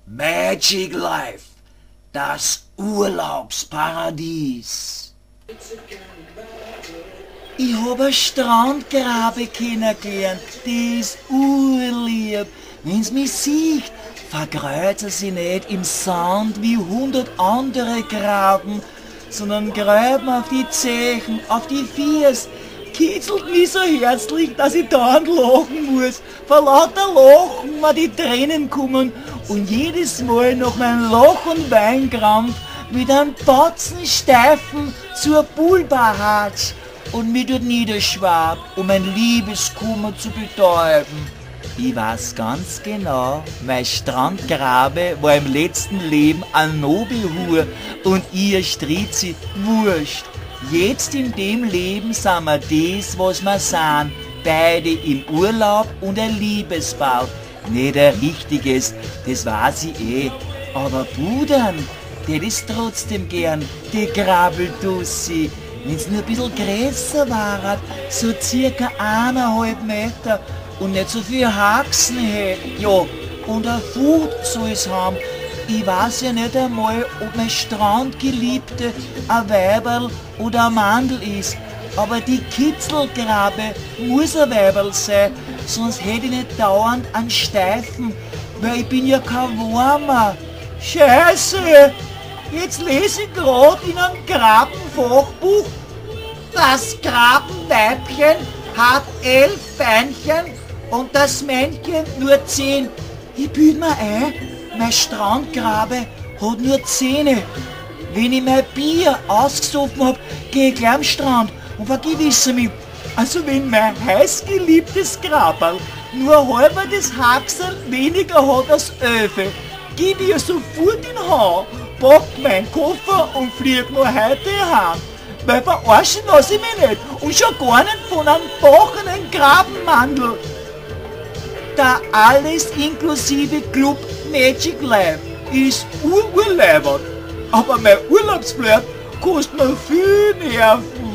Magic Life, das Urlaubsparadies. Ich hab a Strandgrabe kennengelernt, die ist urlieb. Wenn's mich sieht, verkreuzt sie sich nicht im Sand wie 100 andere Graben, sondern gräbt mir auf die Zechen, auf die Fiers, kitzelt mich so herzlich, dass ich dauernd lachen muss. Vor lauter Lachen mir die Tränen kommen und jedes Mal nach meinem Lach- und Weinkrampf mit einem Batzen Steifen zur Poolbar hatsch und mich dort niederschwab, um mein Liebeskummer zu betäuben. Ich weiß ganz genau, mein Strandgrabe war im letzten Leben ein Nobelhur und ihr Strizi wurscht. Jetzt in dem Leben sind wir das, was wir sind, beide im Urlaub und ein Liebespaar. Nicht ein richtiges, das weiß ich eh, aber Budern, das ist trotzdem gern, die Grabeldussi. Wenn's nur ein bisschen größer war, so circa 1,5 Meter und nicht so viel Haxen hätt, ja, und ein Food soll's haben. Ich weiß ja nicht einmal, ob mein Strandgeliebte ein Weiberl oder ein Mandel ist, aber die Kitzelgrabe muss ein Weiberl sein, sonst hätt ich nicht dauernd einen Steifen, weil ich bin ja kein Warmer. Scheiße! Jetzt lese ich grad in einem Grabenfachbuch, das Grabenweibchen hat 11 Beinchen und das Männchen nur 10. Ich bild mir ein, mein Strandgrabe hat nur 10. Wenn ich mein Bier ausgesoffen hab, geh ich gleich am Strand und vergewissere mich. Also wenn mein heißgeliebtes Graberl nur halber des Haxerl weniger hat als 11, geb ich ihr sofort den Hau, pack meinen Koffer und flieg noch heute heim. Weil verarschen lass ich mich nicht und schon gar nicht von einem bachenen Grabenmandel. Der alles inklusive Club Magic Life ist ururleibend, aber mein Urlaubsflirt kostet mir viel Nerven.